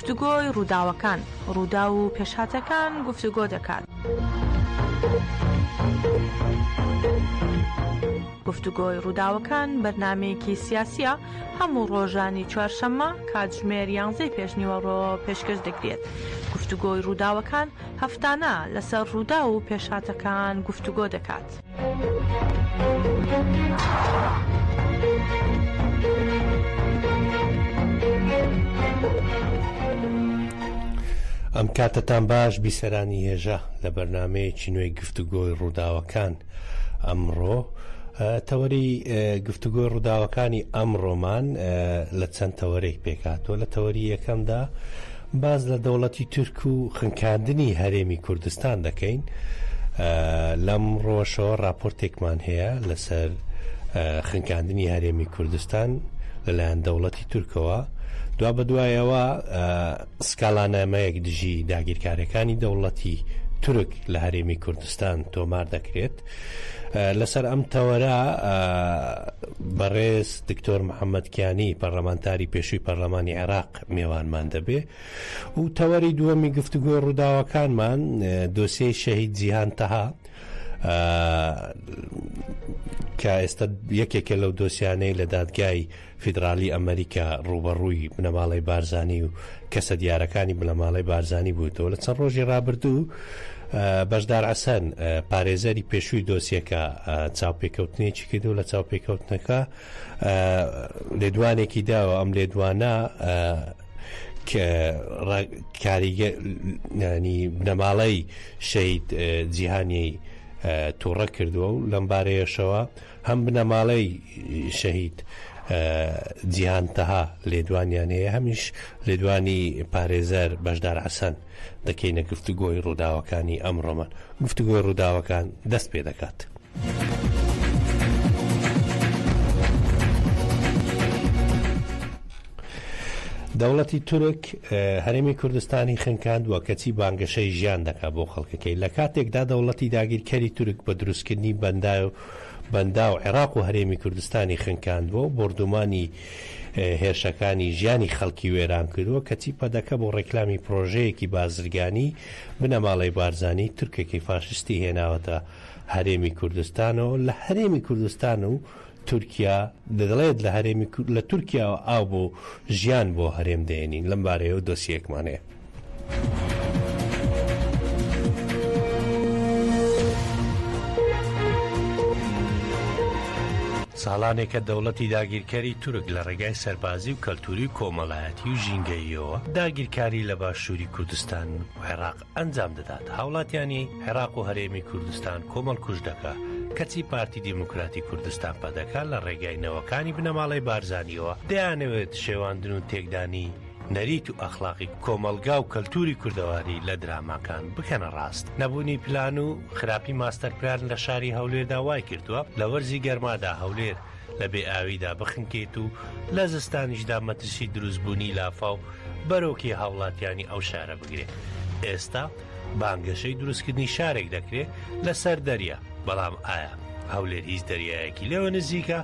گفتوگۆی ڕووداوەکان، ڕووداو و پێشهاتەکان گفتوگۆ دەکات. گفتوگۆی ڕووداوەکان بەرنامەیەکی سیاسییە هەموو ڕۆژانی چوارشەممە کاتژمێر یانزەی پێشنیوەڕۆ پێشکەش دەکرێت. گفتوگۆی ڕووداوەکان هەفتانە لەسەر ڕووداو و پێشهاتەکان گفتوگۆ دەکات. ئەم کاتەتان باش بیسەرانی هێژا لە بەرنمەیەکی نوێی گفتوگۆی ڕووداوەکان ئەمڕۆ تەوەری گفتوگۆی ڕووداوەکانی ئەمڕۆمان لە چەند تەوەرێک پێکهاتووە لە تەوەری یەکەمدا باز لە دەوڵەتی تورک و خنکاندنی هەرێمی کوردستان دەکەین لەم ڕۆژەوە راپۆرتێکمان هەیە لەسەر خنکاندنی هەرێمی کوردستان لەلایەن دەوڵەتی تورکەوە دوا بەدوایەوە سکاڵانامەیەک دژی داگیرکارەکانی دەوڵەتی تورک لە هەرێمی کوردستان تۆمار دەکرێت لەسەر ئەم تەوەرە بەڕێز دکتۆر محەممەد کیانی پەرلەمانتاری پێشووی پەرلەمانی عێراق میوانمان دەبێ و تەوەری دووەمی گفتوگۆی ڕووداوەکانمان دۆسیەی شەهید جیهان تەها کە ئێستا یەکێکە لەو دۆسیانەی لە دادگای فیدرالی ئەمریکا ڕووبەڕووی بنەماڵەی بارزانی و کەسە دیارەکانی بنەماڵەی بارزانی بووتەوە لە چەند ڕۆژی ڕابردوو بەشدار عەسەن پارێزەری پێشووی دۆسیەکە چاوپێکەوتنێکی کردو لە چاوپێکەوتنەکە لێدوانێکی داوە ئەم لێدوانە کاریگە ینی بنەماڵەی شەید جیهانی تووڕە کردووە و لەم بارەیەشەوە هەم بنەماڵەی شەهید جیهان تەها لێدوانیان هەیە هەمیش لێدوانی پارێزەر بەشدار عەسەن دەکەینە گفتوگۆی ڕووداوەکانی ئەمڕۆمان گفتوگۆی ڕووداوەکان دەست پێ دەکات. دەوڵەتی تورک هەرێمی کوردستانی خنکاندووە کەچی بانگەشەی ژیان دەکات بۆ خەڵکەکەی لە کاتێکدا دەوڵەتی داگیرکەری تورک بە دروستکردنی بەنداو بەنداو عێراق و هەرێمی کوردستانی خنکاندووە و بۆردومانی هێرشەکانی ژیانی خەڵکی وێران کردووە کەچی پەدەکە بۆ ڕێکلامی پرۆژەیەکی بازرگانی بنەماڵەی بارزانی تورکێکی فاشستی هێناوەتە هەرێمی کوردستانەوە لە هەرێمی کوردستان و تورکیا دەڵێت لە هەرێمی لە تورکیاوە ئاو بۆ ژیان بۆ هەرێم دێنین لەم بارەیەوە دۆسیەکمان هەیە. ساڵانێکە دەوڵەتی داگیرکەری تورک لە ڕێگای سەربازی و کەلتوری و کۆمەڵایەتی و ژینگەییەوە داگیرکاری لە باشووری کوردستان و عێراق ئەنجام دەدات، هاوڵاتیانی عێراق و هەرێمی کوردستان کۆمەڵکوژ دەکا، کەچی پارتی دیموکراتی کوردستان پەدەکە لە ڕێگای نەوەکانی بنەماڵەی بارزانیەوە دەیانەوێت شێواندن و تێکدانی نەریت و ئەخلاقی کۆمەڵگا و کەلتوری کوردەواری لە دراماکان بکەنە ڕاست. نەبوونی پلان و خراپی ماستەر پلان لە شاری هەولێردا وایکردووە لە وەرزی گەرمادا هەولێر لە بێ ئاویدا بخنکێت و لە زستانیشدا مەترسی دروستبوونی لافاو بەرۆکی هاوڵاتیانی ئەو شارە بگرێت. ئێستا بانگەشەی دروستکردنی شارێک دەکرێت لەسەر دەریا، بەڵام ئایا هەولێر هیچ دەریایەکی لێوە نزیکە؟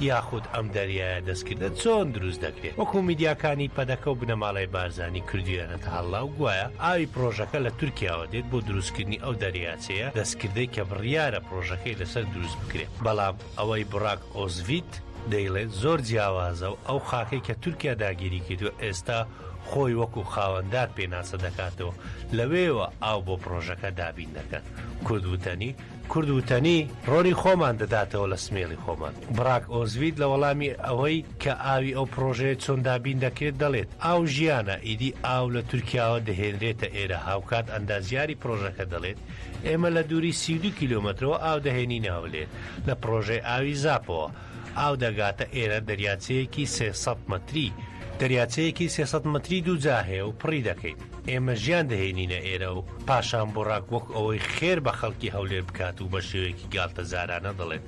یاخود ئەم دەریایە دەستکردە چۆن دروست دەکرێت؟ وەکو میدیاکانی پەدەکە و بنەماڵەی بارزانی کردویانەتە هەڵڵا و گوایە ئاوی پڕۆژەکە لە تورکیاوە دێت بۆ دروستکردنی ئەو دەریاچەیە دەستکردەی کە بڕیارە پڕۆژەکەی لەسەر دروست بکرێت، بەڵام ئەوەی بڕاک ئۆزڤیت دەیڵێت زۆر جیاوازە و ئەو خاکەی کە تورکیا داگیری کردووە ئێستا خۆی وەکو خاوەندار پێناسە دەکاتەوە لەوێوە ئاو بۆ پڕۆژەکە دابین دەکەن. کورد وتەنی کورد وتەنی ڕۆنی خۆمان دەداتەوە لە سمێڵی خۆمان. بڕاک ئۆزڤیت لە وەڵامی ئەوەی کە ئاوی ئەو پڕۆژەیە چۆن دابین دەکرێت دەڵێت ئاو ژیانە ئیدی ئاو لە تورکیاوە دەهێنرێتە ئێرە هاوکات ئەندازیاری پڕۆژەکە دەڵێت ئێمە لە دووری 32 کیلۆمەترەوە ئاو دەهێنینە هەولێر لە پڕۆژەی ئاوی زاپەوە ئاو دەگاتە ئێرە دەریاچەیەکی 300 مەتری دەریاچەیەکی 300 مەتری دووجا هەیە و پڕی دەکەین ئێمە ژیان دەهێنینە ئێرە و پاشان بوڕاک وەک ئەوەی خێر بە خەڵکی هەولێر بکات و بە شێوەیەکی گاڵتەجارانە دەڵێت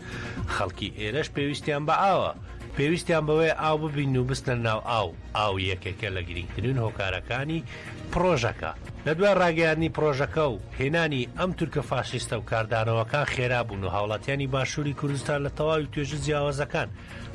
خەڵکی ئێرەش پێویستیان بە ئاوە پێویستیان بەوەیە ئاو ببین و بچنە ناو ئاو ئاو یەکێکە لە گرنگترین هۆکارەکانی پڕۆژەکە. لە دوای ڕاگەیاندنی پڕۆژەکە و هێنانی ئەم تورکە فاشیستە و کاردانەوەکان خێرا بوون و هاوڵاتیانی باشووری کوردستان لە تەواوی توێژە جیاوازەکان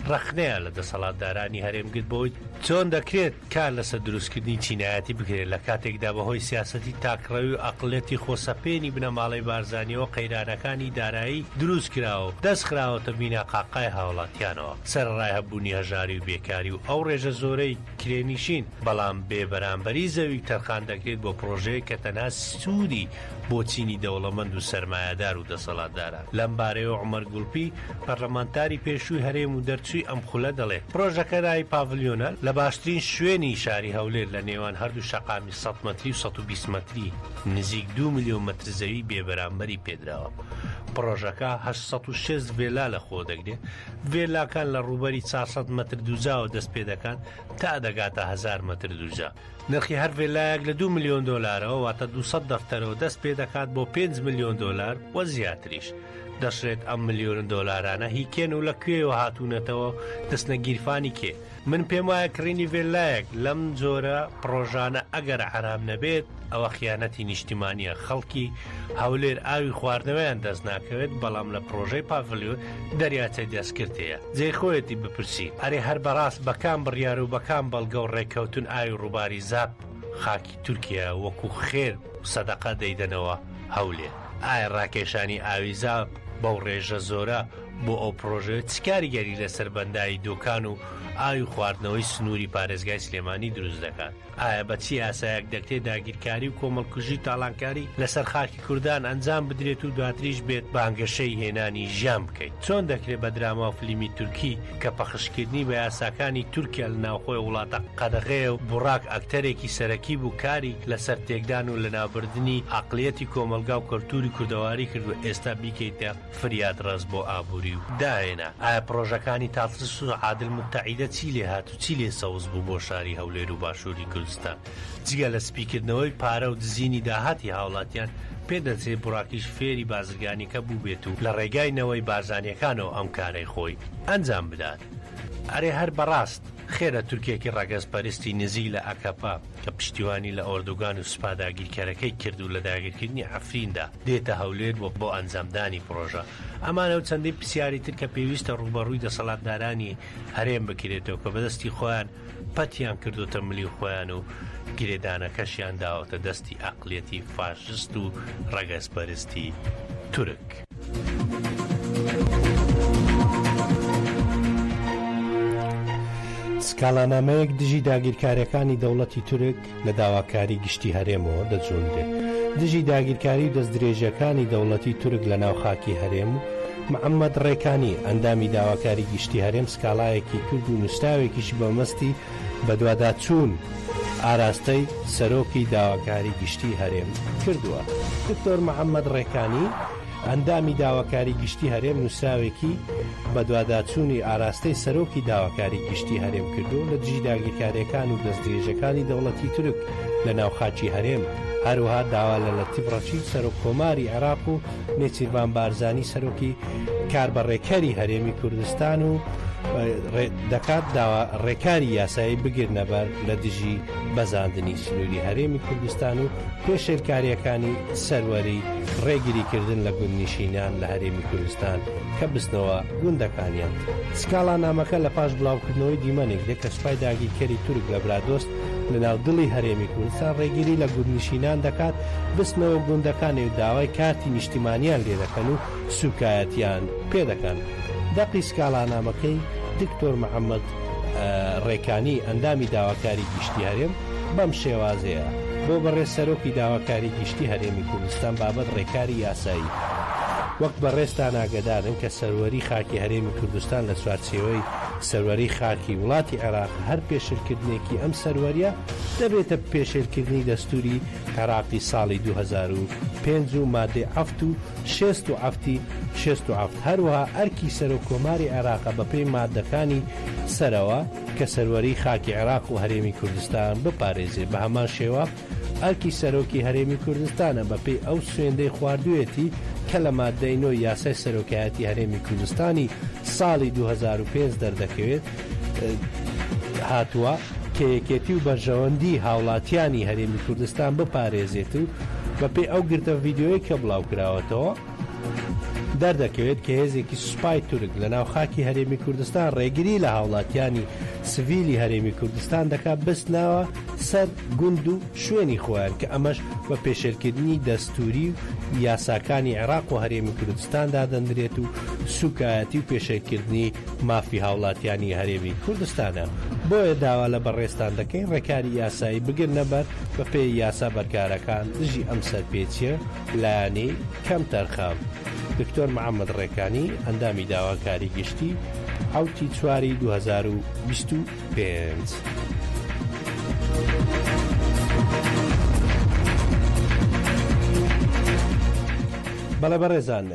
ڕەخنەیان لە دەسەڵاتدارانی هەرێم گرت بەوەی چۆن دەکرێت کار لەسەر دروستکردنی چینایەتی بکرێت لە کاتێکدا بەهۆی سیاسەتی تاکڕەوی و ئەقڵیەتی خۆسەپێنی بنەماڵەی بارزانیەوە قەیرانەکانی دارایی دروستکراوە و دەست خراوەتە بیناقاقای هاوڵاتیانەوە سەرەڕای هەبوونی هەژاری و بێکاری و ئەو ڕێژە زۆرەی کرێنیشین بەڵام بێ بەرامبەری زەوی تەرخان دەکرێت بۆ پڕۆژەیەک کە تەنها سوودی بۆ چینی دەوڵەمەند و سەرمایەدار و دەسەڵاتدارە. لەم بارەیەوە عومەر گوڵپی، پەرلەمانتاری پێشووی هەرێم و دەرچووی ئەم خولە دەڵێت، پڕۆژەکە ناوی پاڤلیۆنە لە باشترین شوێنی شاری هەولێر لە نێوان هەردوو شەقامی 100 مەتری و 120 مەتری نزیک دوو ملیۆن مەتر زەوی بێبەرامبەری پێدراوە. پڕۆژەکە 860 ڤێلا لەخۆدەگرێت، ڤێلاکان لە ڕووبەری 400 مەتر دووجاوە دەست پێدەکات تا دەگاتە 1000 مەتر دووجا. نرخی هەر ڤێلایەک لە دوو ملیۆن دۆلارەوە واتە 200 دەفتەرەوە دەست پێدەکات بۆ 5 ملیۆن دۆلار و زیاتریش. دەشڵێت ئەم ملیۆن دۆلارانە هی کێن و لە کوێوە هاتوونەتەوە و دەچنە گیرفانی کێ؟ من پێم وایە کڕینی ڤێلایەک لەم جۆرە پڕۆژانە ئەگەر حەرام نەبێت ئەوە خیانەتی نیشتیمانیە، خەڵکی هەولێر ئاوی خواردنەوەیان دەست ناکەوێت بەڵام لە پڕۆژەی پاڤلیۆن دەریاچەی دەستکرد هەیە. جێی خۆیەتی بپرسین ئەرێ هەر بەڕاست بە کام بڕیار و بە کام بەڵگە و ڕێککەوتن ئاوی ڕووباری زاپ خاکی تورکیایە وەکو خێر و سەدەقە دەیدەنەوە هەولێر؟ ئایا ڕاکێشانی ئاوی زاپ بەو ڕێژە زۆرە بۆ ئەو پڕۆژەیە چ کاریگەری لەسەر بەنداوی دۆکان و ئاوی خواردنەوەی سنووری پارێزگای سلێمانی دروست دەکات؟ ئایا بە چ یاسایەک دەکرێت داگیرکاری و کۆمەڵکوژی و تاڵانکاری لەسەر خاکی کوردان ئەنجام بدرێت و دواتریش بێت بانگەشەی هێنانی ژیان بکەیت؟ چۆن دەکرێت بە دراما و فلیمی تورکی کە پەخشکردنی بە یاساکانی تورکیا لە ناوخۆی وڵاتە قەدەغەیە و بوڕاک ئەکتەرێکی سەرەکی بوو کاری لەسەر تێکدان و لەناوبردنی عەقڵیەتی کۆمەڵگا و کەلتوری کوردەواری کرد و ئێستا بیکەیتە فریادڕەس بۆ ئابوری و داهێنان؟ ئایا پڕۆژەکانی تاتڵس و عادل متەعیدە چی لێهات و چی لێ سەوز بوو بۆ شاری هەولێر و باشوری کوردستان؟ جگە لە سپیکردنەوەی پارە و دزینی داهاتی هاوڵاتیان، پێدەچێت بوڕاکیش فێری بازرگانیەکە بووبێت و لە ڕێگای نەوەی بارزانیەکانەوە ئەم کارەی خۆی ئەنجام بدات. ئەرێ هەر بەڕاست خێرە تورکێکی ڕەگەزپەرستی نزیک لە ئەکەپە کە پشتیوانی لە ئۆردوگان و سوپا داگیرکەرەکەی کرد و لە داگیرکردنی عەفریندا دێتە هەولێر بۆ بۆ ئەنجامدانی پڕۆژە ئەمانە و چەندین پرسیاری تر کە پێویستە ڕووبەڕووی دەسەڵاتدارانی هەرێم بکرێتەوە کە بەدەستی خۆیان پەتیان کردۆتە ملی خۆیان و گرێدانەکەشیان داوەتە دەستی ئەقلیەتی فاشست و ڕەگەزپەرستی تورک. سکاڵانامەیەک دژی داگیرکاریەکانی دەوڵەتی تورک لە داواکاری گشتی هەرێمەوە دەجوڵدرێت دژی داگیرکاری و دەستدرێژیەکانی دەوڵەتی تورک لە ناو خاکی هەرێم و محەممەد ڕێکانی، ئەندامی داواکاری گشتی هەرێم سکاڵایەکی کرد و نووسراوێکیشی بە مەبەستی بەدواداچوون ئاراستەی سەرۆکی داواکاری گشتی هەرێم کردووە. دکتۆر محەممەد ڕێکانی، ئەندامی داواکاری گشتی هەرێم نووسراوێکی بەدواداچوونی ئاراستەی سەرۆکی داواکاری گشتی هەرێم کردووە لە دژی داگیرکارییەکان و دەستدرێژیەکانی دەوڵەتی تورک لە ناو خاکی هەرێم، هەروەها داوا لە لەتیف ڕەشید سەرۆک کۆماری عێراق و نێچیرڤان بارزانی سەرۆکی کاربەڕێکەری هەرێمی کوردستان و دەکات داوا ڕێکاری یاسایی بگرنەبەر لە دژی بەزاندنی سنووری هەرێمی کوردستان و پێشێلکارییەکانی سەروەری ڕێگریکردن لە گوندنشینان لە هەرێمی کوردستان کە بچنەوە گوندەکانیان. سکاڵانامەکە لە پاش بڵاوکردنەوەی دیمەنێک دێت کە سوپای داگیرکەری تورک لە برادۆست لە ناو دڵی هەرێمی کوردستان ڕێگیری لە گوندنشینان دەکات بچنەوە گوندەکانی و داوای کارتی نیشتیمانیان لێدەکەن و سوکایەتیان پێدەکەن. دەقی سکاڵانامەکەی دکتۆر محەمەد ڕێکانی ئەندامی داواکاری گشتی هەرێم بەم شێوازەیە، بۆ بەڕێز سەرۆکی داواکاری گشتی هەرێمی کوردستان بابەت ڕێکاری یاسایی. وەک بەڕێزتان ئاگەدارن کە سەروەری خاکی هەرێمی کوردستان لە چوارچێوەی سەروەری خاکی وڵاتی عێراق هەر پێشلکردنێکی ئەم سەروەریە دەبێتە پێشێلکردنی دەستوری عێراقی ساڵی 2005 و مادەی عەفت و شێست و عەفتی شێست و عەفت هەروەها ئەرکی سەرۆک کۆماری عێراقە بەپێی مادەکانی سەرەوە کە سەروەری خاکی عێراق و هەرێمی کوردستان بپارێزێ بەهەمان شێوە ئەرکی سەرۆکی هەرێمی کوردستانە بەپێی ئەو سوێندەی خواردوویەتی کە لە ماددەی نۆ ی یاسای سەرۆکایەتی هەرێمی کوردستانی ساڵی 2005 دەردەکەوێت هاتووە. کە یەکێتی و بەرژەوەندی هاوڵاتیانی هەرێمی کوردستان بپارێزێت و بەپێی ئەو گرتە ڤیدیۆیەی کە بڵاوکراوەتەوە دەردەکەوێت کە هێزێکی سوپای تورک لەناو خاکی هەرێمی کوردستان ڕێگری لە هاوڵاتیانی سڤیلی هەرێمی کوردستان دەکات بچنەوە سەر گوند و شوێنی خۆیان کە ئەمەش بە پێشێلکردنی دەستووری و یاساکانی عێراق و هەرێمی کوردستان دادەندرێت و سوکایەتی و پێشێلکردنی مافی هاوڵاتیانی هەرێمی کوردستانە بۆیە داوا لە بەڕێزتان دەکەین ڕێکاری یاسایی بگرنە بەر بەپێی یاسا بەرکارەکان دژی ئەم سەرپێچیە لایەنی کەمتەرخەم. دکتۆر محەمەد ڕێکانی، ئەندامی داواکاری گشتی، حەوتی چواری 2025. بەڵێ بەڕێزان،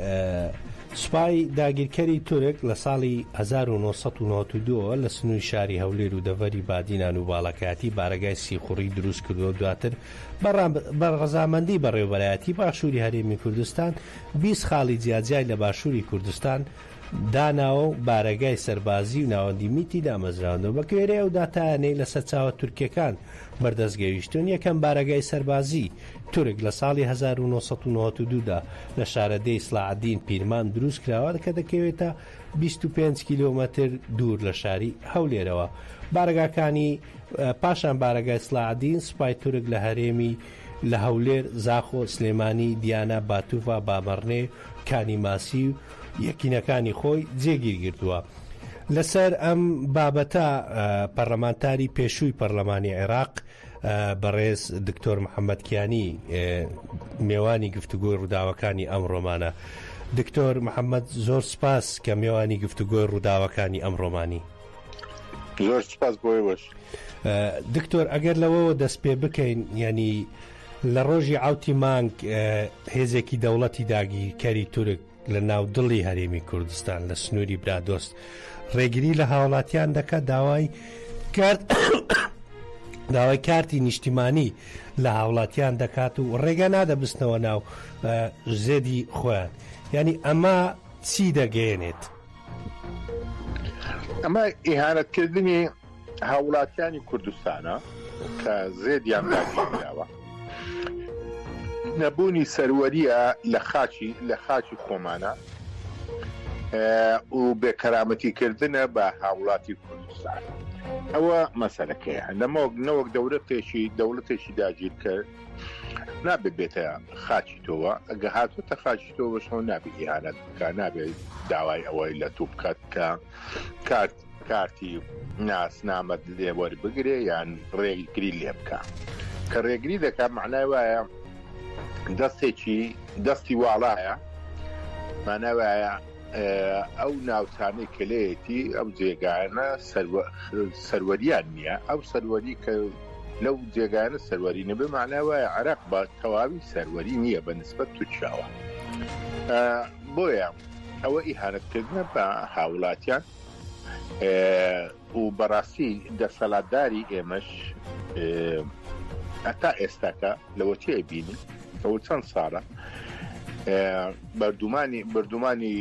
سوپای داگیرکەری تورک لە ساڵی 1992 لە سنووری شاری هەولێر و دەڤەری بادینان و باڵەکایەتی بارەگای سیخوڕی دروست کردووە دواتر بە ڕەزامەندی بەڕێوەبەرایەتی باشووری هەرێمی کوردستان 20 خاڵی جیاجیای لە باشووری کوردستان داناوە و بارەگای سەربازی و ناوەندی میتی دامەزراندووە. بەگوێرەی ئەو داتایانەی لە سەرچاوە تورکییەکان بەردەست گەیشتوون، یەکەم بارەگای سەربازی تورک لە ساڵی 1992 دا لە شارەدێی سڵاحەدین پیرمام دروستکراوە کە دەکەوێتە 25 کیلۆمەتر دوور لە شاری هەولێرەوە. بارەگاکانی پاشان بارەگای سڵاحەدین سوپای تورک لە هەرێمی لە هەولێر، زاخۆ، سلێمانی، دیانا، باتوڤا، بامەڕنێ، کانی ماسی و یەکینەکانی خۆی جێگیر گرتووە. لەسەر ئەم بابەتە پەرلەمانتاری پێشووی پەرلەمانی عێراق بەڕێز دکتۆر محەممەد کیانی مێوانی گفتوگۆی ڕووداوەکانی ئەمڕۆمانە. دکتۆر محەممەد زۆر سپاس کە مێوانی گفتوگۆی ڕووداوەکانی ئەمڕۆمانی. زۆر سپاس بۆ ئێوەش. دکتۆر ئەگەر لەوەوە دەست پێ بکەین یعنی لە ڕۆژی عوتی مانگ هێزێکی دەوڵەتی داگیرکەری تورک لە ناو دڵی هەرێمی کوردستان لە سنووری برادۆست ڕێگری لە هاوڵاتیان دەکات داوای کارت داوای کارتی نیشتیمانی لە هاوڵاتیان دەکات و ڕێگە نادە بستنەوە ناو زێدی خۆیان یعنی ئەمە چی دەگەیەنێت؟ ئەمە ئیهانەتکردنی هاوڵاتیانی کوردستانە کە زێدیان داگیرکراوە نەبوونی سەروەریە لە خاچی لە خاچی خۆمانە و بێکەرامەتی کردنە بە هاوڵاتی کوردستان ئەوە مەسەلەکەیە لەمەوەک نەوەک دەورەتێکی دەوڵەتێکی داگیرکرد نابێت بێتە خاچی تۆوە ئەگە هاتوتە خاچی تۆ بەشەوە نابێت ئیهانەت بکە نابێت داوای ئەوەی لە تو بکات کە کارت کارتی ناسنامەت لێ وەربگرێ یان ڕێگری لێ بکە کە ڕێگری دەکات معنای وایە دەستێکی دەستی واڵایە مانای وایە ئەو ناوچانەی کە لێیەتی ئەو جێگایانە سەروەریان نییە ئەو سەروەری کە لەو جێگایانە سەروەری نەبێ معنای وایە عێراق بە تەواوی سەروەری نییە بە نسبەت تورکیاوە بۆیە ئەوە ئیهانەتکردنە بە هاوڵاتیان و بەڕاستی دەسەڵاتداری ئێمەش هەتا ئێستاکە لەوە چی ئەبینی ئەوە چەند ساڵە بەردومانی بەردومانی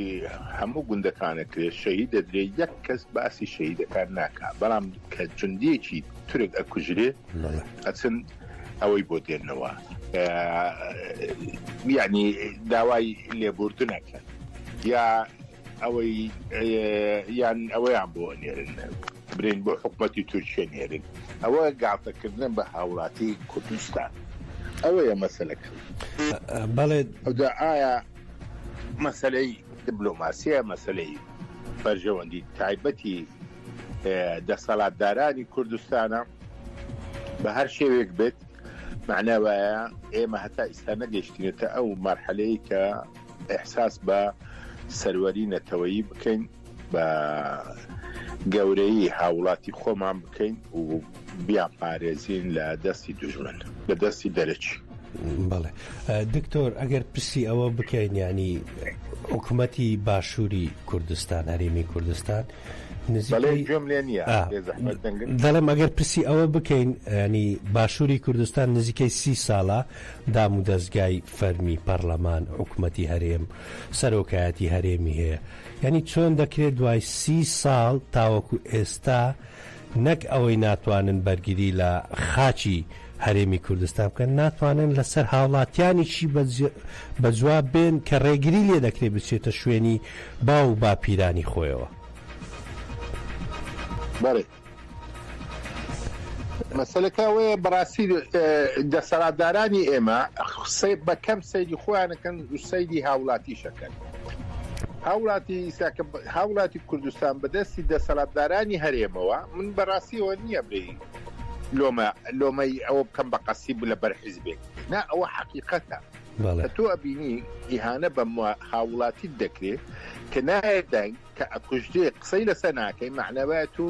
هەموو گوندەکانە کرێ شەهید دەدرێ یەک کەس باسی شەهیدەکان ناکا بەڵام کە جوندیەکی تورک ئەکوژرێ ئەچن ئەوەی بۆ دێنەوە یعنی داوای لێبوردنەکەن یا ئەوەی یان ئەوەیان بۆ نێرن برین بۆ حکومەتی تورکیە نێرن ئەوە گاڵتەکردنە بە هاوڵاتی کوردستان ئەوەیە مەسەلەکە بەڵێ ئەوجا ئایا مەسەلەی دبلۆماسیە مەسەلەی بەرژەوەندی تایبەتی دەسەڵاتدارانی کوردستانە بە هەر شێوێک بێت معنای وایە ئێمە هەتا ئیستا نەگەیشتینەتە ئەو مەرحەلەی کە ئیحساس بە سەروەری نەتەوەیی بکەین، بە گەورەیی هاووڵاتی خۆمان بکەین و بیانپارێزین لە دەستی دوژمن، لە دەستی دەرەکی. بەڵێ دکتۆر ئەگەر پرسی ئەوە بکەین یانی حکومەتی باشووری کوردستان هەرێمی کوردستان نزیکەی گوێم لێ نییە دەڵێم ئەگەر پرسی ئەوە بکەین ینی باشووری کوردستان نزیکەی سی ساڵە دام و دەستگای فەرمی پەرلەمان حکوومەتی هەرێم سەرۆکایەتی هەرێمی هەیە یعنی چۆن دەکرێت دوای سی ساڵ تاوەکو ئێستا نەک ئەوەی ناتوانن بەرگری لە خاکی هەرێمی کوردستان بکەن، ناتوانن لەسەر هاوڵاتیانیشی بە جواب بێن کە ڕێگری لێ دەکرێت بچێتە شوێنی باو و باپیرانی خۆیەوە. بەڵێ مەسەلەکە ئەوەیە بەڕاستی دەسەڵاتدارانی ئێمە بە کەم سەیری خۆیانەکەن و سەیری هاوڵاتیشەکەن. هاوڵاتی ئیساکە هاوڵاتی کوردستان بەدەستی دەسەڵاتدارانی هەرێمەوە من بەڕاستیەوە نییە بێ لۆمە لۆمەی ئەوە بکەم بە قەسی لە بەر حیزبێک نا ئەوە حەقیقەتە کە تۆ ئەبینی ئیهانە بە هاوڵاتیت دەکرێت کە نایە دەنگ کە ئەکوژرێ قسەی لەسەر ناکەی مەعناوایە تۆ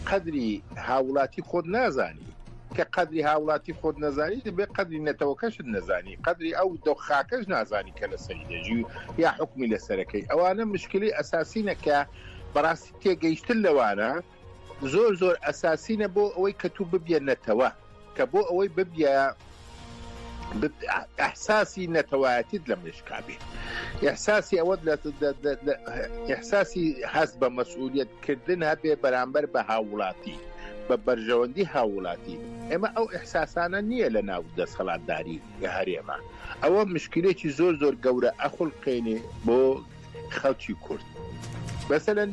قەدری هاوڵاتی خۆت نازانی کە قەدری هاوڵاتی خۆت نەزانی دەبێ قەدری نەتەوەکەشت نەزانی قەدری ئەو دۆ خاکەش نازانی کە لەسەری دەژی یا حکومی لەسەرەکەی ئەوانە مشکلی ئەساسینە کە بەڕاستی تێگەیشتن لەوانە زۆر زۆر ئەساسینە بۆ ئەوەی کە تو ببیە نەتەوە کە بۆ ئەوەی ببیە ئەحساسی نەتەوایەتیت لە مێشکا بێ ئەحساسی ئەوەت لە ئەحساسی هەست بە مەسئولیت کردن هەبێ بەرامبەر بە هاووڵاتی بە بەرژەوەندی هاووڵاتی ئێمە ئەو ئەحساسانە نییە لە ناو دەسەڵاتداری هەرێمە ئەوە مشکلێکی زۆر زۆر گەورە ئەخولقێنێ بۆ خەڵکی کورد مەسەلەن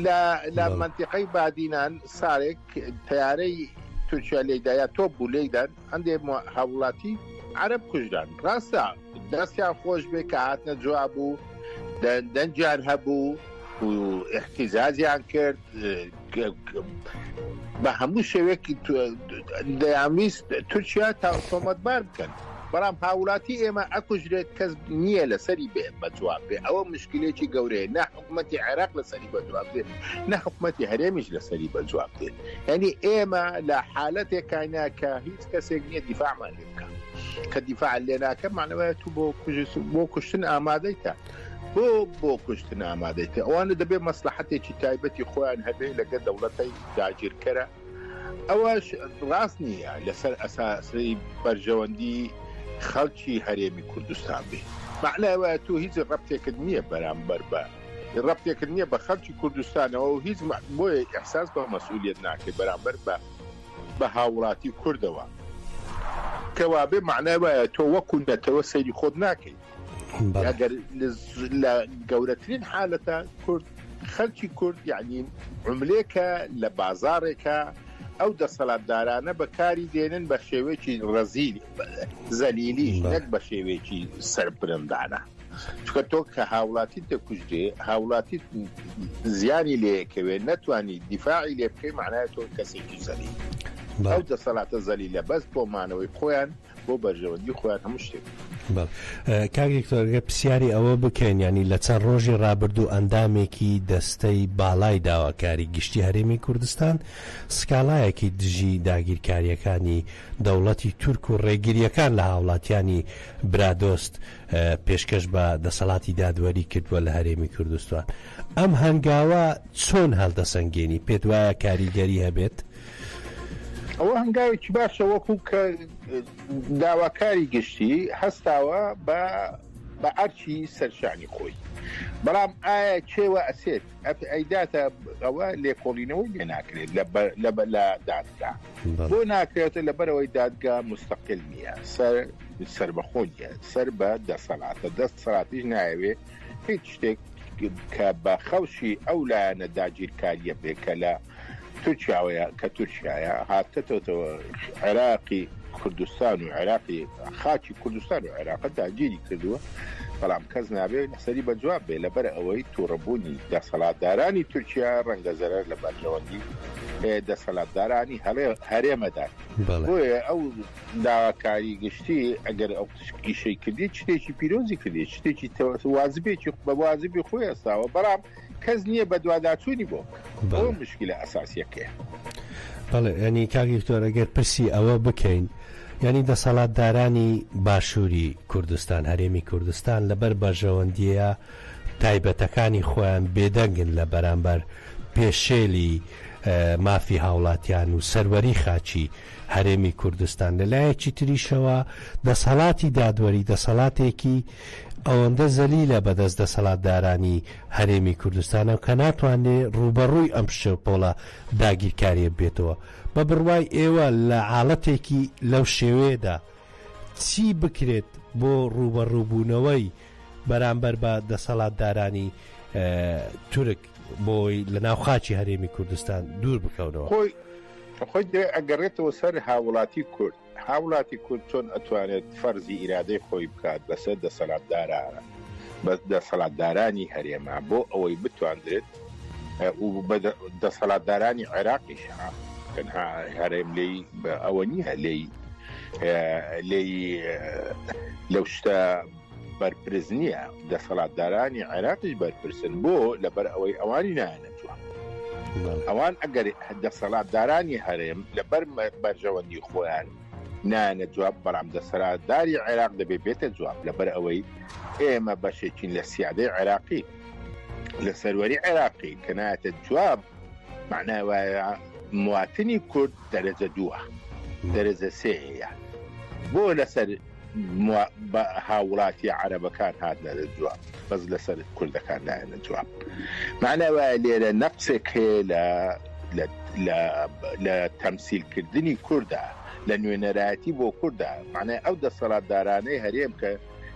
لە لە مەنتیقەی بادینان سارێک تەیارەی تورکیا لێیدا یا تۆپ بوو لێیدان هەندێک هاوڵاتی عەرەب کوژران ڕاستە دەستیان خۆش بێ کە هاتنە جواب و دەنگیان هەبوو و احتیزازیان کرد بە هەموو شێوێک دەیانویست تورکیا تا تۆمەتبار بکەن بەڵام هاوڵاتی ئێمە ئەکوژرێت کەس نییە لەسەری بێ بەجواب بێ ئەوە مشکلێکی گەورەیە نە حکوومەتتی عێراق لەسەری بەجواب بێ نە حکوومەتتی هەرێمیش لەسەری بەجواب بێ یعنی ئێمە لە حالەتێکاینا کە هیچ کەسێک نییە دیفاعمان لێ بکە کە دیفاع لێ ناکە مانەوەیە تو بۆ بۆ کوشتن ئامادەیتە بۆ بۆ کوشتن ئامادەیتە ئەوانە دەبێت مەسلحەتێکی تایبەتی خۆیان هەبێ لەگە دەوڵەتەی داگیرکەرە ئەوەش ڕاست نییە لەسەر ئەساسی بەرژەوەندی خەڵکی هەرێمی کوردستان بێ معنای وایە تۆ هیچ ڕەبتێکت نییە بەرامبەر بە ڕەبتێکت نییە بە خەڵکی کوردستانەوە و هیچ بۆیە ئیحساس بە مەسئولیت ناکەی بەرامبەر بە بە هاوڵاتی کوردەوە کەوابێ معنای وایە تۆ وەکو نەتەوە سەیری خۆت ناکەی ئەگەر لە گەورەترین حالەتە کورد خەلکی کورد یعنی عملێکە لە بازارێکە ئەو دەسەڵاتدارانە بەکاری دێنن بە شێوەیەکی ڕەزیل زەلیلیش نەک بە شێوەیەکی سەربرندانە چکە تۆ کە هاوڵاتی دەکوژرێ هاوڵاتی زیانی لەیەکەوێ نەتوانی دیفاعی لێ بکەی معنای تۆ کەسێکی زەلیل ئەو دەسەڵاتە زەلیلە بەس بۆ مانەوەی خۆیان بۆ بەرژەوەندی خۆیان هەموو شتێک. بەڵێ کاک دکتۆر گەر پرسیاری ئەوە بکەین یانی لە چەند ڕۆژی ڕابردوو ئەندامێکی دەستەی باڵای داواکاری گشتی هەرێمی کوردستان سکاڵایەکی دژی داگیرکارییەکانی دەوڵەتی تورک و ڕێگرییەکان لە هاوڵاتیانی برادۆست پێشکەش بە دەسەڵاتی دادوەری کردووە لە هەرێمی کوردستان ئەم هەنگاوە چۆن هەڵدەسەنگێنی پێت وایە کاریگەری هەبێت؟ ئەوە هەنگاوێکی باشە وەکو کە داواکاری گشتی هەستاوە بە بە ئەرکی سەرشانی خۆی بەڵام ئایا کێوە ئەسێت ئەیداتە ئەوە لێکۆڵینەوەی لێ ناکرێت لە لە دادگا بۆ ناکرێتە لەبەرەوەی دادگا مستەقل نییە سەر سربەخۆ نیە سەر بە دەسەڵاتە دەسەڵاتیش نایەوێ هیچ شتێک کە بە خەوشی ئەو لایەنە داگیرکاریە بێ کە لە تورکیاوەیە کە تورکیایە هاتەتەوە عێراقی کوردستان و عێراقی خاکی کوردستان و عێراقە داگیری کردووە بەڵام کەس نابێت لەسەری بە جواب بێ لەبەر ئەوەی تووڕەبوونی دەسەڵاتدارانی تورکیا ڕەنگە زەرەر لە بەرژەوەندی دەسەڵاتدارانی هەرێمەدا بۆیە ئەو داواکاری گشتی ئەگەر ئەو ئیشەی کردی شتێکی پیرۆزی کردی شتێکی وازبێکی بە وازبی خۆی ئەستاوە بەڵام کەس نییە بەدواداچوونی بۆ بکات. ئەوە مشکلە ئەساسیەکەیە. بەڵێ یانی کاک دکتۆر ئەگەر پرسی ئەوە بکەین یانی دەسەڵاتدارانی باشووری کوردستان هەرێمی کوردستان لەبەر بەرژەوەندییە تایبەتەکانی خۆیان بێدەنگن لە بەرامبەر پێشێلی مافی هاوڵاتیان و سەروەری خاکی هەرێمی کوردستان لە لایەکی تریشەوە دەسەڵاتی دادوەری دەسەڵاتێکی. ئەوەندە زەلیلە بەدەست دەسەڵاتدارانی هەرێمی کوردستانەوە کە ناتوانێ ڕووبەڕووی ئەم شەپۆڵە داگیرکاریە ببێتەوە. بە بڕوای ئێوە لە حاڵەتێکی لەو شێوەیەدا چی بکرێت بۆ ڕووبەڕووبوونەوەی بەرامبەر بە دەسەڵاتدارانی تورک بۆی لە ناو خاکی هەرێمی کوردستان دوور بکەونەوە؟ خۆی خۆی ئەگەڕێتەوە سەر هاوڵاتی کورد. هاوڵاتی کورد چۆن ئەتوانێت فەرزی ئیرادەی خۆی بکات بەسەر دەسەلاتدارانە بە دەسەلاتدارانی هەرێما بۆ ئەوەی بتواندرێت و بە دەسەلاتدارانی عێراقیش تەنها هەرێم لێی ئەوە نییە لێی لێی لەو شتە بەرپرس نییە دەسەڵاتدارانی عێراقیش بەرپرسن بۆ لەبەر ئەوەی ئەوانی نایەنە جواب ئەوان ئەگەر دەسەڵاتدارانی هەرێم لەبەر بەرژەوەندی خۆیان نایەنە جواب بەڵام دەسەڵاتداری عێراق دەبێ بێتە جواب لەبەر ئەوەی ئێمە بەشێکین لە سیادەی عێراقی لە سەروەری عێراقی کە نایەتە جواب معنای وایە مواتنی کورد دەرەجە دووە دەرەجە سێیە بۆ لەسەر هاوڵاتی عەرەبەکان هاتنە جواب بەس لەسەر کوردەکان نایەنە جواب معنای وایە لێرە نەقسێک هەیە لە لە تەمسیلکردنی کووردا لە نوێنەرایەتی بۆ کووردا معنای ئەو دەسەڵاتدارانەی هەرێم کە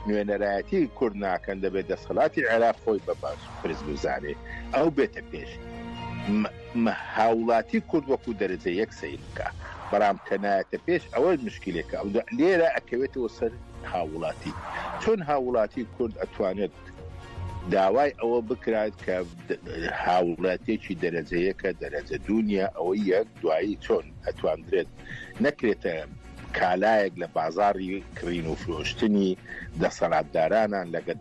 نوێنەرایەتی کورد ناکەن دەبێت دەسەڵاتی عێراق خۆی بە باش پرس بزانێ ئەو بێتە پێش هاوڵاتی کورد وەکو دەرەجە یەک سەیر بکا بەڵام کە نایەتە پێش ئەوە مشکلێکە ئەو لێرە ئەکەوێتەوە سەر هاوڵاتی چۆن هاوڵاتی کورد ئەتوانێت داوای ئەوە بکرات کە هاوڵاتێکی دەرەجە یەکە دەرەجە دوو نییە ئەوە یەک دوایی چۆن ئەتواندرێت نەکرێتە کالایەک لە بازاڕی کڕین و فرۆشتنی دەسەڵاتدارانان لەگە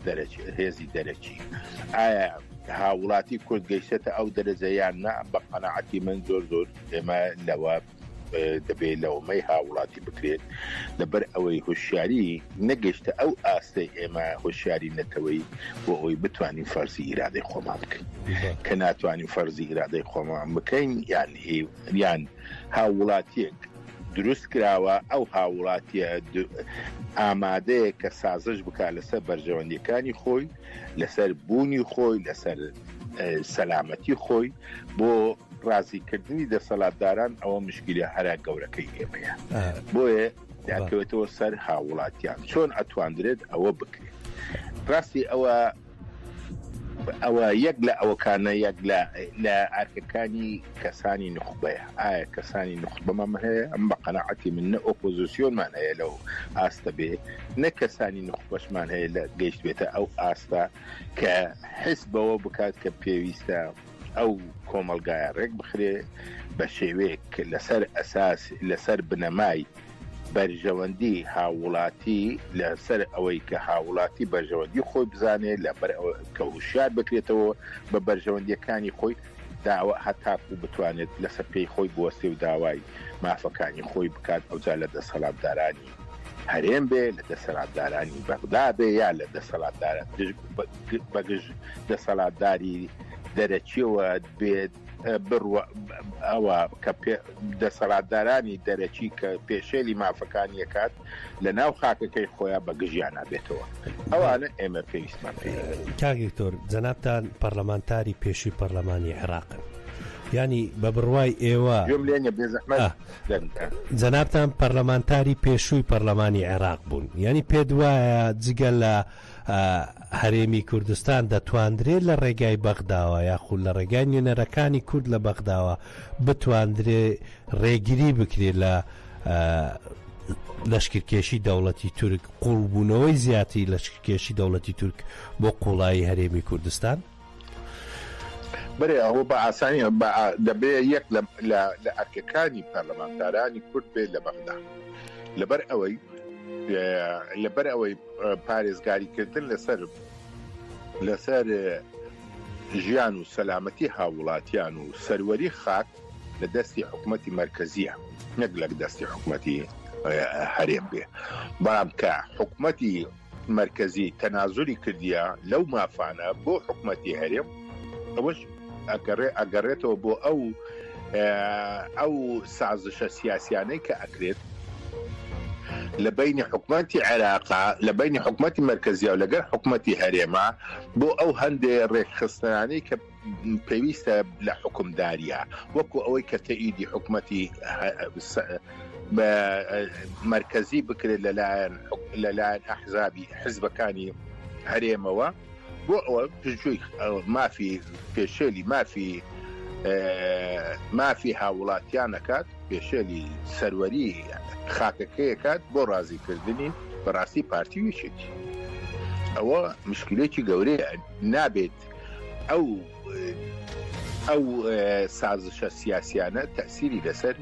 دەرەکی هێزی دەرەکی ئایا هاوڵاتی کورد گەیشتە ئەو دەرەجە یان نا بە قەناعەتی من زۆر زۆر ئێمە لەوە دەبێت لەومەی هاوڵاتی بکرێت لەبەر ئەوەی هۆشیاری نەگەشتە ئەو ئاستەی ئێمە هۆشیاری نەتەوەی بۆ ئەوەی بتوانین فەرزی ئیرادەی خۆمان بکەین کە ناتوانین فەرزی ئیرادەی خۆمان بکەین یان یان هاووڵاتیەک دروست کراوە ئەو هاووڵاتیە ئامادەیە کە سازش بکات لەسەر بەرژەوەندیەکانی خۆی لەسەر بوونی خۆی لەسەر سەلامەتی خۆی بۆ ڕازیکردنی دەسەڵاتداران ئەوە مشکلە هەرا گەورەکەی ئێمەیە بۆیە داکەوێتەوە سەر هاووڵاتیان چۆن ئەتواندرێت ئەوە بکرێت ڕاستی ئەوە ئەوە یەک لە ئەوەکانە یەک لە لە ئەرکەکانی کەسانی نوخبەیە ئایا کەسانی نوخبەمان هەیە ئەم بە قەناعەتی من نە ئۆپۆزیسیۆنمان هەیە لەو ئاستە بێ نە کەسانی نوخبەشمان هەیە لە گەیشت بێتە ئەو ئاستە کە حس بەوە بکات کە پێویستە ئەو کۆمەڵگایە ڕێک بخرێ بە شێوەیەک لەسەر ئەساس لەسەر بنەمای بەرژەوەندی هاووڵاتی لەسەر ئەوەی کە هاووڵاتی بەرژەوەندی خۆی بزانێ لەبەر کە هوشیار بکرێتەوە بە بەرژەوەندیەکانی خۆی داوا هەتاکو بتوانێت لەسەر پێی خۆی بوەستێ و داوای مافەکانی خۆی بکات ئەوجا لە دەسەڵاتدارانی هەرێم بێ لە دەسەڵاتدارانی بەغدا بێ یا لە دەسەڵاتداران بەگژ دەسەڵاتداری دەرەکیەوە بێت بڕوا ئەوە کە دەسەڵاتدارانی دەرەکی کە پێشێلی مافەکانی ئەکات لە ناو خاکەکەی خۆیان بە گژیانا بێتەوە ئەوانە ئێمە پێویستمان پێ. کاک دکتۆر جەنابتان پەرلەمانتاری پێشووی پەرلەمانی عێراقن یانی بە بڕوای ئێوە گوێم لێ نیە بێزەحمەت دەنگتان. جەنابتان پەرلەمانتاری پێشووی پەرلەمانی عێراق بوون یانی پێت وایە جگە لە هەرێمی کوردستان دەتواندرێت لە ڕێگای بەغداوە یاخود لە ڕێگای نوێنەرەکانی کورد لە بەغداوە بتواندرێ ڕێگری بکرێت لە لەشکرکێشی دەوڵەتی تورک قوڵبوونەوەی زیاتری لەشکرکێشی دەوڵەتی تورک بۆ قوڵایی هەرێمی کوردستان؟ بەرێ ئەوە بە ئاسانی دەبێ یەک لە ئەرکەکانی پەرلەمانتارانی کورد بێت لە بەغدا لەبەر ئەوەی لەبەر ئەوەی پارێزگاریکردن لەسەر لەسەر ژیان و سەلامەتی هاووڵاتیان و سەروەری خاک لە دەستی حکوومەتی مرکزیە نەک لە دەستی حکوومەتی هەرێم بێ بەڵام کە حکوومەتی مرکزی تەنازولی کردیە لەو مافانە بۆ حکوومەتی هەرێم ئەوەش ئەگەڕێ ئەگەڕێتەوە بۆ ئەو ئەو سازشە سیاسیانەی کە ئەکرێت. لە بەینی حکومەتی عێراقا، لە بەینی حکومەتی مەرکەزیا و لەگەر حکومەتی هەرێما بۆ ئەو هەندێ ڕێکخستنانەی کە پێویستە لە حوکمداریە وەکو ئەوەی کە تەئیدی حکومەتی بە مەرکەزی بکرێت لەلایەن لەلایەن ئەحزابی حزبەکانی هەرێمەوە بۆ ئەوە پشتگوێی مافی پێشێلی مافی مافی هاوڵاتیان ئەکات پێشێلی سەروەری خاکەکەیەکات بۆ ڕازیکردنی بەڕاستی پارتی و یەکێتی ئەوە مشکلێکی گەورەیە نابێت ئەو ئەو سازشە سیاسیانە تەسیری لەسەر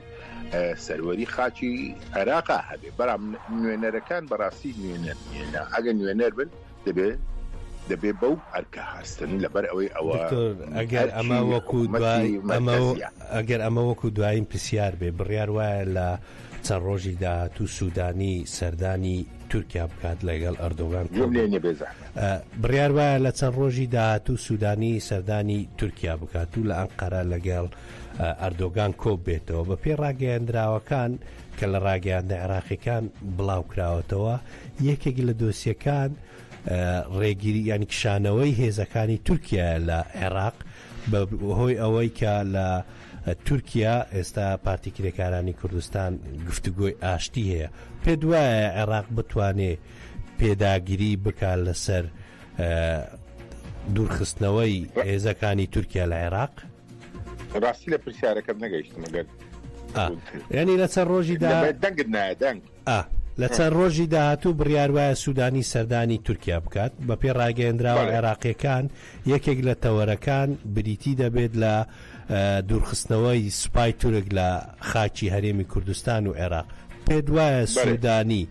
سەروەری خاکی عێراقا هەبێ بەڵام نوێنەرەکان بەڕاستی نوێنەر نیە ئەگە نوێنەر بن دەبێ دەبێ بەو ئەرکە هەستن لەبەر ئەوەی ئەوە دکتۆر ئەگەر ئەمە ئەرکی وەکو حکوومەتی دوای ئەمە مەرکەزیە. ئەگەر ئەمە وەکو دوایین پرسیار بێ بڕیار وایە لە چەند ڕۆژی داهاتوو سوودانی سەردانی تورکیا بکات لەگەڵ ئەردۆگان گوێم کۆ لێ نیە بێزەحمەت. بڕیار وایە لە چەند ڕۆژی داهاتوو سوودانی سەردانی تورکیا بکات و لە ئەنقەرە لەگەڵ ئەردۆگان کۆببێتەوە. بەپێی ڕاگەیەندراوەکان کە لە ڕاگەیاندنە عێراقیەکان بڵاوکراوەتەوە، یەکێک لە دۆسیەکان ڕێگری یانی کشانەوەی هێزەکانی تورکیایە لە عێراق بە هۆی ئەوەی کە لە تورکیا ئێستا پارتی کرێکارانی کوردستان گفتوگۆی ئاشتی هەیە پێت وایە عێراق بتوانێ پێداگری بکات لەسەر دوورخستنەوەی هێزەکانی تورکیا لە عێراق؟ ڕاستی لە پرسیارەکەم نەگەیشتم گەر ینی لە چەند ڕۆژی دا دەنگت نایە دەنگ ئا لە چەند ڕۆژی داهاتوو بڕیار وایە سوودانی سەردانی تورکیا بکات، بەپێی ڕاگەیەندراوە عێراقییەکان یەکێک لە تەوەرەکان بریتی دەبێت لە دوورخستنەوەی سوپای تورک لە خاکی هەرێمی کوردستان و عێراق، پێت وایە سوودانی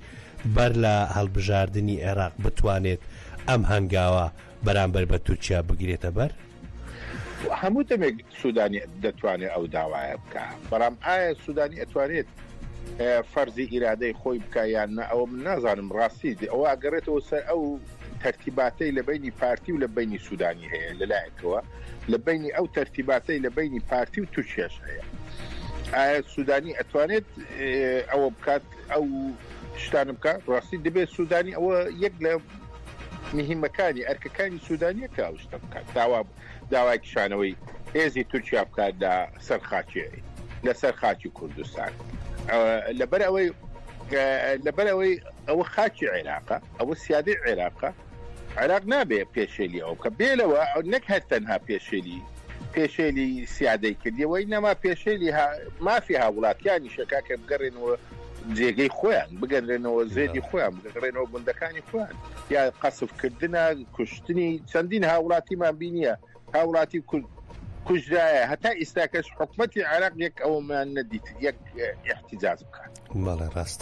بەر لە هەڵبژاردنی عێراق بتوانێت ئەم هەنگاوە بەرامبەر بە تورکیا بگرێتە بەر؟ هەموو دەمێک سوودانی دەتوانێت ئەو داوایە بکا، بەڵام ئایا سوودانی ئەتوانێت فەرزی ئیرادەی خۆی بکا یان نا ئەوە من نازانم ڕاستی ئەوە ئەگەڕێتەوە سەر ئەو تەرتیباتەی لە بینی پارتی و لە بینی سوودانی هەیە لەلایەکەوە لە بینی ئەو تەرتیباتەی لە بینی پارتی و تورکیاش هەیە ئایا سوودانی ئەتوانێت ئەوە بکات ئەو شتانە بکات ڕاستی دەبێت سوودانی ئەوە یەک لە مهمەکانی ئەرکەکانی سوودانیە کە ئەو شتە بکات داوا داوای کشانەوەی هێزی تورکیا بکات لە سەر خاکی لەسەر خاکی کوردستان لەبەر ئەوەی لەبەر ئەوەی ئەوە خاکی عێراقە ئەوە سیادەی عێراقە عێراق نابێ پێشێلی ئەو بکە بێلەوە نەک هەر تەنها پێشێلی پێشێلی سیادەی کردیەوەی نەما پێشێلی مافی هاوڵاتیانی شەکا کە بگەڕێنەوە جێگەی خۆیان بگەرێنەوە زێدی خۆیان بگەڕێنەوە گوندەکانی خۆیان یا قەسفکردە کوشتنی چەندین هاوڵاتیمان بینیە هاوڵاتی کورد کوژرایە هەتا ئیستاکەش حکومەتی عێراق یەک ئەوەمان نەدیت یەک احتجاج بکات. بەڵێ ڕاست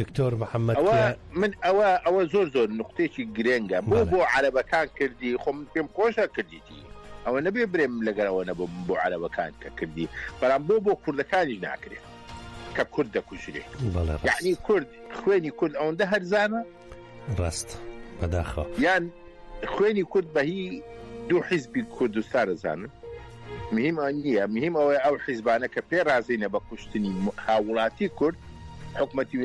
دکتۆر محەممەد ئەوە من ئەوە ئەوە زۆر زۆر نقطێکی گرنگە بۆ بۆ عەرەبەکان کردی خۆ من پێم خۆشە کردیتی ئەوە نەبێ برێم لەگەرەوە نەبووم بۆ عەرەبەکان کە کردی بەڵام بۆ بۆ کوردەکانیش ناکرێت کە کورد دەکوژرێ یعنی کورد خوێنی کورد ئەوەندە هەرزانە ڕاست بەداخەوە. یان خوێنی کورد بە هی دوو حیزبی کوردستان ئەزانن؟ مهیم ئەوە نییە، مهیم ئەوەیە ئەو حیزبانە کە پێ ڕازینە بە کوشتنی هاووڵاتی کورد، حکومەتی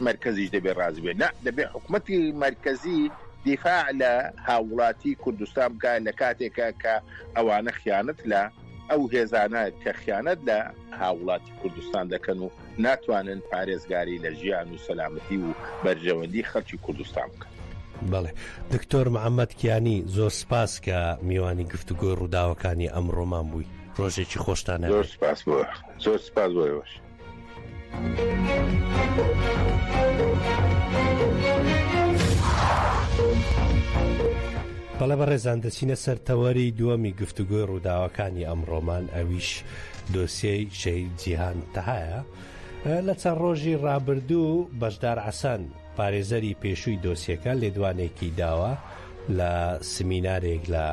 مەرکەزیش دەبێ ڕازی بێ. نا، دەبێ حکومەتی مەرکەزی دیفاع لە هاووڵاتی کوردستان بکا لە کاتێکا کە ئەوانە خیانەت لە ئەو هێزانە کە خیانەت لە هاووڵاتی کوردستان دەکەن و ناتوانن پارێزگاری لە ژیان و سەلامەتی و بەرژەوەندی خەڵکی کوردستان بکەن. بەڵێ دکتۆر محەممەد کیانی زۆر سپاس کە میوانی گفتوگۆی ڕووداوەکانی ئەمڕۆمان بووی ڕۆژێکی خۆشتان هەبێت. زۆر سپاس بۆ زۆر سپاس بۆ ئێوەش. بەڵێ بەڕێزان دەچینە سەر تەوەری دووەمی گفتوگۆی ڕووداوەکانی ئەمڕۆمان ئەویش دۆسیەی شەهید جیهان تەهایە. لە چەند ڕۆژی ڕابردوو بەشدار عەسەن پارێزەری پێشووی دۆسیەکە لێدوانێکی داوە لە سمینارێک لە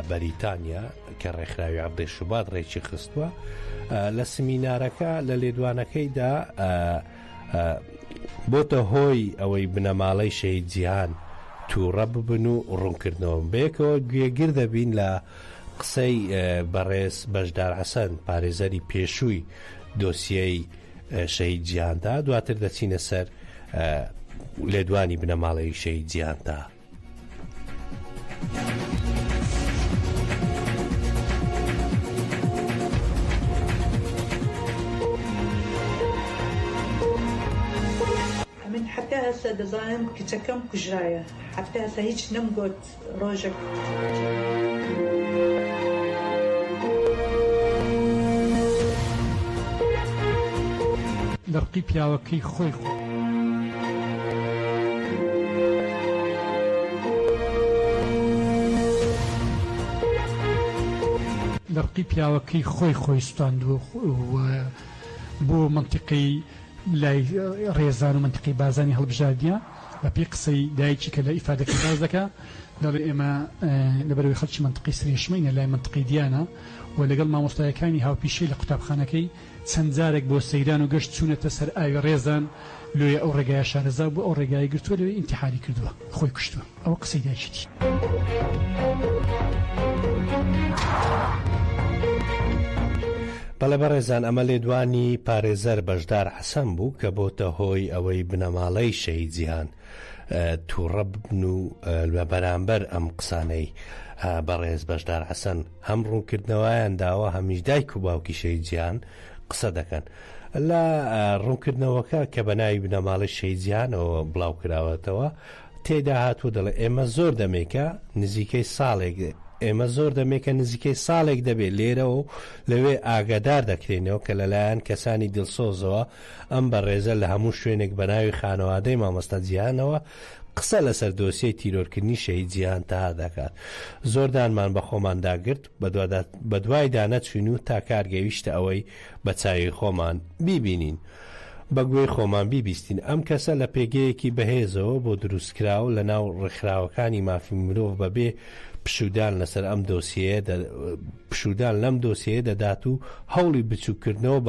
بەریتانیا کە ڕێکخراوی عەبدەی شوبات ڕێکی خستووە لە سمینارەکە لە لێدوانەکەیدا بۆتە هۆی ئەوەی بنەماڵەی شەهید جیهان تووڕە ببن و ڕوونکردنەوە بەیەکەوە گوێگر دەبین لە قسەی بەڕێز بەشدار حەسەن پارێزەری پێشووی دۆسیەی شەهید جیهاندا دواتر دەچینە سەر. لێدوانی بنەماڵەی شەهید جیهان تەها. ئەمن حەتا هەسە دەزانم کچەکەم کوژرایە حەتا هەسە هیچ نەمگۆت ڕۆژەک. لە ڕقی پیاوەکەی خۆی. لە ڕقی پیاوەکەی خۆی خۆی سوتاندووە و بۆ مەنتیقەی لای ڕێزان و مەنتیقەی بارزانی هەڵبژاردیە. بە پێی قسەی دایکی کە لە ئیفادەکەی باس دەکا دەڵێ ئێمە لەبەرئەوەی خەڵکی مەنتقەی سرێشمەینە لای مەنتقەی دیانە و لەگەڵ مامۆستایەکانی هاوپیشەی لە قوتابخانەکەی چەند جارێک بۆ سەیران و گەشت چوونەتە سەر ئاوی ڕێزان لۆیە ئەو ڕێگایە شارەزا بووە ئەو ڕێگایەی گرتووە لەوێ ئینتیحاری کردووە خۆی کوشتووە ئەوە قسەی دایکیتی. بەڵێ بەڕێزان ئەمە لێدوانی پارێزەر بەشدار حەسەن بوو کە بۆتە هۆی ئەوەی بنەماڵەی شەهید جیهان تووڕە ببن و لە بەرامبەر ئەم قسانەی بەڕێز بەشدار حەسەن هەم ڕوونکردنەوەیان داوە هەمیش دایک و باوکی شەهید جیهان قسە دەکەن لە ڕوونکردنەوەکە کە بە ناوی بنەماڵەی شەهید جیهانەوە بڵاو کراوەتەوە تێدا هاتووە دەڵێ ئێمە زۆر دەمێکە نزیکەی ساڵێک ئێمە زۆر دەمێکە نزیکەی ساڵێک دەبێت لێرەوە و لەوێ ئاگادار دەکرێنەوە کە لەلایەن کەسانی دڵسۆزەوە ئەم بەڕێزە لە هەموو شوێنێک بە ناوی خانەوادەی مامۆستا جیهانەوە قسە لەسەر دۆسیەی تیرۆرکردنی شەهید جیهان تەها دەکات. زۆر دانمان بە خۆماندا گرت، بەدوایدا نەچووین و تا کار گەیشتە ئەوەی بە چاوی خۆمان بیبینین. بە گوێی خۆمان بیبیستین. ئەم کەسە لە پێگەیەکی بەهێزەوە بۆ دروستکراو لە ناو ڕێکخراوەکانی مافی مرۆڤ بە بێ پشوودان لەسەر ئەم دۆسیەیە پشوودان لەم دۆسیەیە دەدات و هەوڵی بچووککردنەوە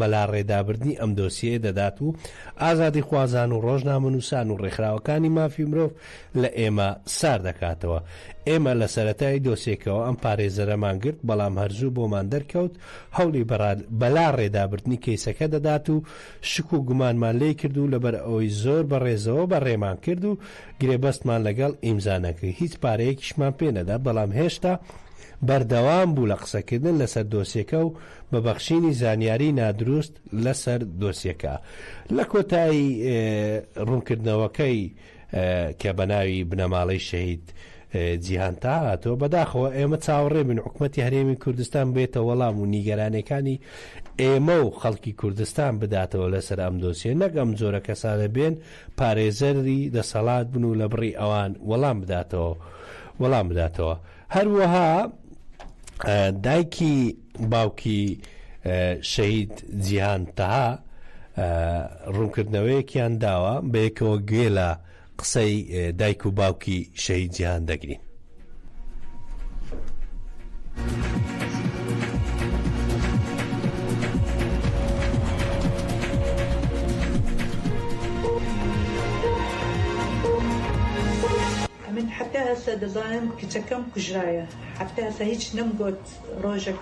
بەلاڕێدابردنی ئەم دۆسیەیە دەدات و ئازادیخوازان و ڕۆژنامەنووسان و ڕێکخراوەکانی مافی مرۆڤ لە ئێمە سار دەکاتەوە. ئێمە لە سەرەتای دۆسیەکەوە ئەم پارێزەرەمان گرت، بەڵام هەر زوو بۆمان دەرکەوت هەوڵی بەلاڕێدابردنی کەیسەکە دەدات و شک و گومانمان لێی کرد و لەبەر ئەوەی زۆر بە ڕێزەوە بەڕێمان کرد و گرێبەستمان لەگەڵ ئیمزا نەکرد هیچ پارەیەکیشمان پێ نەدا، بەڵام هێشتا بەردەوام بوو لە قسەکردن لەسەر دۆسیەکە و بە بەخشینی زانیاری نادروست لەسەر دۆسیەکە. لە کۆتایی ڕوونکردنەوەکەی کە بە ناوی بنەماڵەی شەهید جیهان تەها هاتووە، بەداخەوە ئێمە چاوەڕێ بین حکومەتی هەرێمی کوردستان بێتە وەڵام و نیگەرانیەکانی ئێمە و خەڵکی کوردستان بداتەوە لەسەر ئەم دۆسیە، نەک ئەم جۆرە کەسانە بێن پارێزەری دەسەڵات بن و لە بڕی ئەوان وەڵام بداتەوە وەڵام بداتەوە. هەروەها دایکی باوکی شەهید جیهان تەها ڕوونکردنەوەیەکیان داوە، بەیەکەوە گوێ لە قسەی دایک و باوکی شەهید جیهان دەگرین. ئەمن حەتا هەسە دەزانم کچەکەم کوژرایە حەتا هەسە هیچ نەمگۆت ڕۆژەک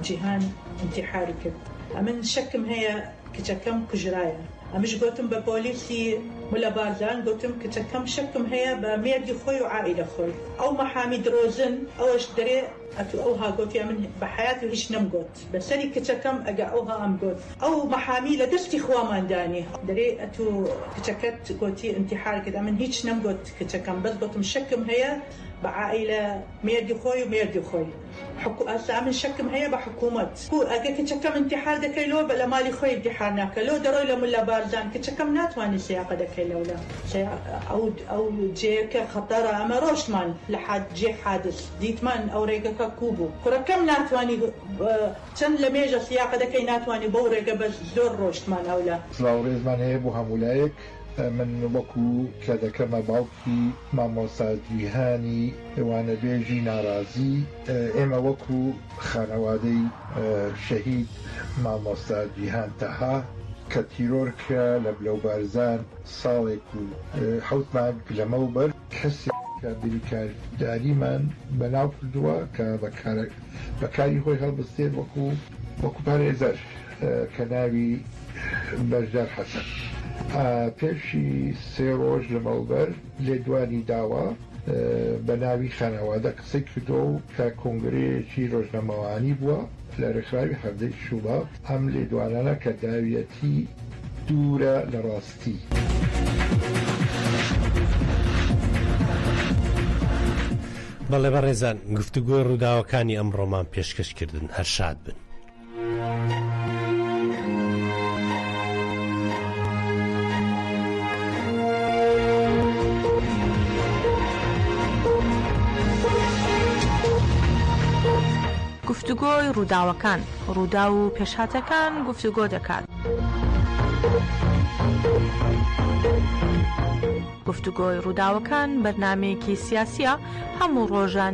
جیهان ئینتیحاری کرد ئەمن شەکم هەیە کچەکەم کوژرایە ئەمش گۆتم بە پۆلیسی ملە بارزان گۆتم کچەکەم شەکم هەیە بە مێردی خۆی و عائیلە خۆی ئەو مەحامی درۆزن ئەوەش دەرێ ئەتو ئەوها گۆتی ئەمن بە حەیاتی هیچ نەمگۆت بەسەری کچەکەم ئەگە ئەوها ئەم گۆت ئەو مەحامی لە دەستی خوامان دانی دەرێ ئەتو کچەکەت گۆتی ئینتیحار کرد ئەمن هیچ نەمگۆت کچەکەم بەس گۆتم شەکم هەیە بە عائیلە مێردی خۆی و مێردی خۆی حکو ئەسا ئەمن شەکم هەیە بە حکومەت کو ئەگە کچەکەم ئینتیحار دەکەی لۆ بە لە مالی خۆی ئینتیحار ناکە لۆ دەڕۆی لە ملا بارزان کچەکەم ناتوانی سیاقە دەکەی لەولا ئەو ئەو جێیەکە خەتەرە ئەمە ڕۆشتمان لە حاد جێ حادس دیتمان ئەو ڕێگەکە کوو بوو کوڕەکەم ناتوانی چەند لە مێژە سیاقە دەکەی ناتوانی بەو ڕێگە بەس زۆر ڕۆشتمان ئەولا. سڵاو و ڕێزمان هەیە بۆ هەموو لایەک من وەکو کە دەکەمە باوکی مامۆستا جیهانی وانەبێژی ناڕازی ئێمە وەکو خانەوادەی شەهید مامۆستا جیهان تەها کە تیرۆر کرا لە بلەوبارزان ساڵێک و حەوت مانگ لەمەوبەر کەسێک کە بریکارداریمان بەناو کردووە کە بە کاری خۆی هەڵبستێت وەکو وەکو پارێزەر کە ناوی بەشدار حەسەن. پێشی سێ ڕۆژ لەمەوبەر لێدوانی داوە بە ناوی خانەوادە قسەی کردووە و کە کۆنگرەیەکی ڕۆژنامەوانی بووە لە ڕێکخراوی حەڤدەی شوبات ئەم لێدوانانە کە داویەتی دوورە لە ڕاستی. بەڵێ بەڕێزان گفتوگۆی ڕووداوەکانی ئەمڕۆمان پێشکەش کردن هەر شاد بن. گفتوگۆی ڕووداوەکان، ڕووداو و پێشهاتەکان گفتوگۆ دەکات. گفتوگۆی ڕووداوەکان بەرنامەیەکی سیاسییە هەموو ڕۆژانی.